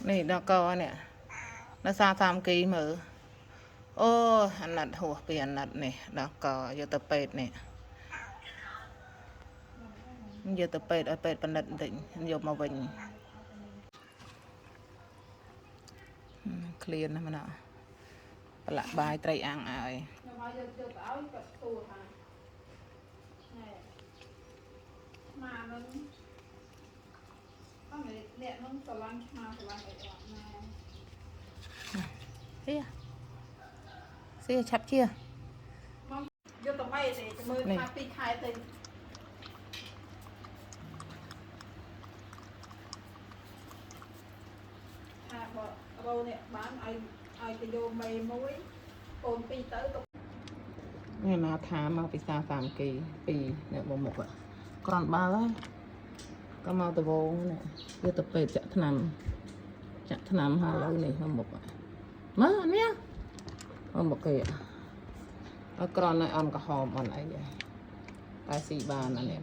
នេះដល់កនេះនៅសាសាមគីមើលអូអាណិតហួសពីអាណិតនេះដល់កយកទៅពេទ្យនេះយកទៅពេទ្យឲ្យពេទ្យពិនិត្យបន្តិចយកមកវិញឃ្លានណាស់ម្នាក់ប្រឡាក់បាយត្រីអាំងឲ្យ ខ្ញុំឲ្យយកយកទៅឲ្យគាត់សួរថាណែឆ្មានឹងអត់អ្នកនឹងស្រឡាញ់ឆ្មាស្រឡាញ់អីអត់ណែ ស៊ីស៊ីឆាប់ជា មកយកទៅបីទេមើលថា2ខែទៅថាបើរោនេះបានឲ្យឲ្យទៅយកមេមួយកូនពីរទៅទៅ នេះណាថាមកពីសាសាមគីពីរអ្នកមកមុខក្រន់បើហើយក៏មកដវងនេះយកទៅពេទ្យចាក់ថ្នាំចាក់ថ្នាំហើយឥឡូវនេះមកមុខមើលនេះមកមុខគេអត់ក្រន់ឲ្យអន់ក្រហមអន់អីតែស៊ីបានអានេះ